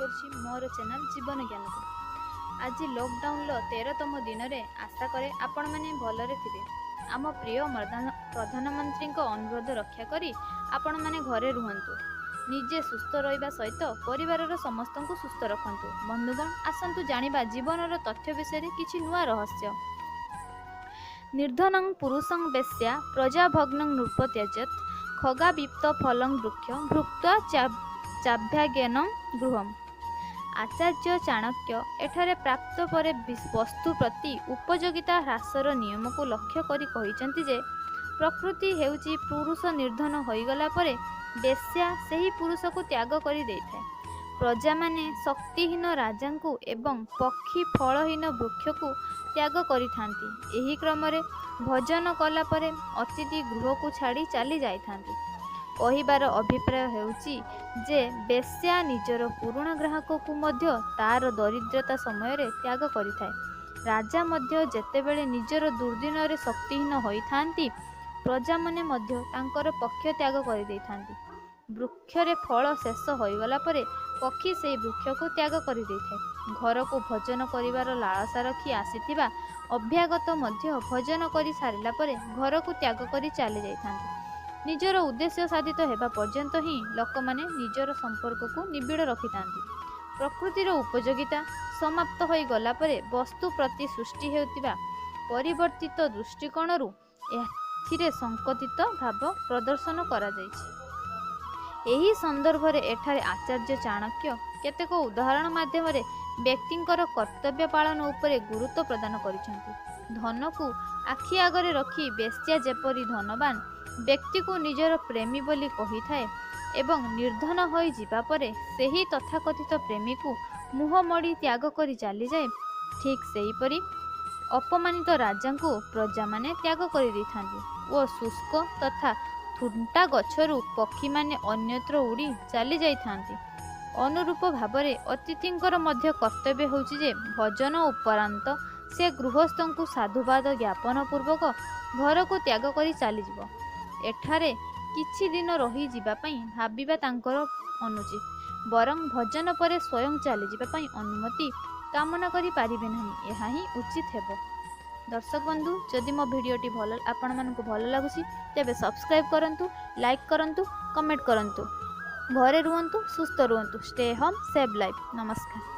କରୁଛି ମୋର ଚ୍ୟାନେଲ୍ ଜୀବନ ଜ୍ଞାନକୁ। ଆଜି ଲକଡାଉନର 13ତମ ଦିନରେ ଆଶା କରେ ଆପଣମାନେ ଭଲରେ ଥିବେ। ଆମ ପ୍ରିୟ ପ୍ରଧାନମନ୍ତ୍ରୀଙ୍କ ଅନୁରୋଧ ରକ୍ଷା କରି ଆପଣମାନେ ଘରେ ରୁହନ୍ତୁ। ନିଜେ ସୁସ୍ଥ ରହିବା ସହିତ ପରିବାରର ସମସ୍ତଙ୍କୁ ସୁସ୍ଥ ରଖନ୍ତୁ। ବନ୍ଧୁଗଣ, ଆସନ୍ତୁ ଜାଣିବା ଜୀବନର ତଥ୍ୟ ବିଷୟରେ କିଛି ନୂଆ ରହସ୍ୟ। ନିର୍ଧନଂ ପୁରୁଷଂ ବେଶ୍ୟା ପ୍ରଜାଭଗ୍ନଂ ନୃପତ୍ୟଜତ୍ ଖଗାବିପ୍ତ ଫଲଂ ବୃକ୍ଷ ଭୁକ୍ତ୍ୱା ଚାଭ୍ୟାଜ୍ଞନଂ ଗୃହମ୍। ଆଚାର୍ଯ୍ୟ ଚାଣକ୍ୟ ଏଠାରେ ପ୍ରାପ୍ତ ପରେ ବସ୍ତୁ ପ୍ରତି ଉପଯୋଗିତା ହ୍ରାସର ନିୟମକୁ ଲକ୍ଷ୍ୟ କରି କହିଛନ୍ତି ଯେ ପ୍ରକୃତି ହେଉଛି ପୁରୁଷ ନିର୍ଧନ ହୋଇଗଲା ପରେ ବେଶ୍ୟା ସେହି ପୁରୁଷକୁ ତ୍ୟାଗ କରି ଦେଇଥାଏ। ପ୍ରଜାମାନେ ଶକ୍ତିହୀନ ରାଜାଙ୍କୁ ଏବଂ ପକ୍ଷୀ ଫଳହୀନ ବୃକ୍ଷକୁ ତ୍ୟାଗ କରିଥାନ୍ତି। ଏହି କ୍ରମରେ ଭୋଜନ କଲା ପରେ ଅତିଥି ଗୃହକୁ ଛାଡ଼ି ଚାଲି ଯାଇଥାନ୍ତି। କହିବାର ଅଭିପ୍ରାୟ ହେଉଛି ଯେ ବେଶ୍ୟା ନିଜର ପୁରୁଣା ଗ୍ରାହକକୁ ମଧ୍ୟ ତାର ଦରିଦ୍ରତା ସମୟରେ ତ୍ୟାଗ କରିଥାଏ। ରାଜା ମଧ୍ୟ ଯେତେବେଳେ ନିଜର ଦୁର୍ଦିନରେ ଶକ୍ତିହୀନ ହୋଇଥାନ୍ତି, ପ୍ରଜାମାନେ ମଧ୍ୟ ତାଙ୍କର ପକ୍ଷ ତ୍ୟାଗ କରିଦେଇଥାନ୍ତି। ବୃକ୍ଷରେ ଫଳ ଶେଷ ହୋଇଗଲା ପରେ ପକ୍ଷୀ ସେହି ବୃକ୍ଷକୁ ତ୍ୟାଗ କରିଦେଇଥାଏ। ଘରକୁ ଭୋଜନ କରିବାର ଲାଳସା ରଖି ଆସିଥିବା ଅଭ୍ୟାଗତ ମଧ୍ୟ ଭୋଜନ କରି ସାରିଲା ପରେ ଘରକୁ ତ୍ୟାଗ କରି ଚାଲି ଯାଇଥାନ୍ତି। ନିଜର ଉଦ୍ଦେଶ୍ୟ ସାଧିତ ହେବା ପର୍ଯ୍ୟନ୍ତ ହିଁ ଲୋକମାନେ ନିଜର ସମ୍ପର୍କକୁ ନିବିଡ଼ ରଖିଥାନ୍ତି। ପ୍ରକୃତିର ଉପଯୋଗିତା ସମାପ୍ତ ହୋଇଗଲା ପରେ ବସ୍ତୁ ପ୍ରତି ସୃଷ୍ଟି ହେଉଥିବା ପରିବର୍ତ୍ତିତ ଦୃଷ୍ଟିକୋଣରୁ ଏଥିରେ ସଂକତିତ ଭାବ ପ୍ରଦର୍ଶନ କରାଯାଇଛି। ଏହି ସନ୍ଦର୍ଭରେ ଏଠାରେ ଆଚାର୍ଯ୍ୟ ଚାଣକ୍ୟ କେତେକ ଉଦାହରଣ ମାଧ୍ୟମରେ ବ୍ୟକ୍ତିଙ୍କର କର୍ତ୍ତବ୍ୟ ପାଳନ ଉପରେ ଗୁରୁତ୍ୱ ପ୍ରଦାନ କରିଛନ୍ତି। ଧନକୁ ଆଖି ଆଗରେ ରଖି ବେଶ୍ୟା ଯେପରି ଧନବାନ ବ୍ୟକ୍ତିକୁ ନିଜର ପ୍ରେମୀ ବୋଲି କହିଥାଏ ଏବଂ ନିର୍ଧନ ହୋଇଯିବା ପରେ ସେହି ତଥାକଥିତ ପ୍ରେମୀକୁ ମୁହଁ ମୋଡ଼ି ତ୍ୟାଗ କରି ଚାଲିଯାଏ, ଠିକ୍ ସେହିପରି ଅପମାନିତ ରାଜାଙ୍କୁ ପ୍ରଜାମାନେ ତ୍ୟାଗ କରିଦେଇଥାନ୍ତି ଓ ଶୁଷ୍କ ତଥା ଥୁଣ୍ଟା ଗଛରୁ ପକ୍ଷୀମାନେ ଅନ୍ୟତ୍ର ଉଡ଼ି ଚାଲି ଯାଇଥାନ୍ତି। ଅନୁରୂପ ଭାବରେ ଅତିଥିଙ୍କର ମଧ୍ୟ କର୍ତ୍ତବ୍ୟ ହେଉଛି ଯେ ଭୋଜନ ଉପରାନ୍ତ ସେ ଗୃହସ୍ଥଙ୍କୁ ସାଧୁବାଦ ଜ୍ଞାପନ ପୂର୍ବକ ଘରକୁ ତ୍ୟାଗ କରି ଚାଲିଯିବ। ଏଠାରେ କିଛି ଦିନ ରହିଯିବା ପାଇଁ ଭାବିବା ତାଙ୍କର ଅନୁଚିତ, ବରଂ ଭୋଜନ ପରେ ସ୍ୱୟଂ ଚାଲିଯିବା ପାଇଁ ଅନୁମତି କାମନା କରିପାରିବେ ନାହିଁ, ଏହା ହିଁ ଉଚିତ ହେବ। ଦର୍ଶକ ବନ୍ଧୁ, ଯଦି ମୋ ଭିଡ଼ିଓଟି ଭଲ ଆପଣମାନଙ୍କୁ ଭଲ ଲାଗୁଛି, ତେବେ ସବସ୍କ୍ରାଇବ୍ କରନ୍ତୁ, ଲାଇକ୍ କରନ୍ତୁ, କମେଣ୍ଟ କରନ୍ତୁ। ଘରେ ରୁହନ୍ତୁ, ସୁସ୍ଥ ରୁହନ୍ତୁ। Stay home, save life. ନମସ୍କାର।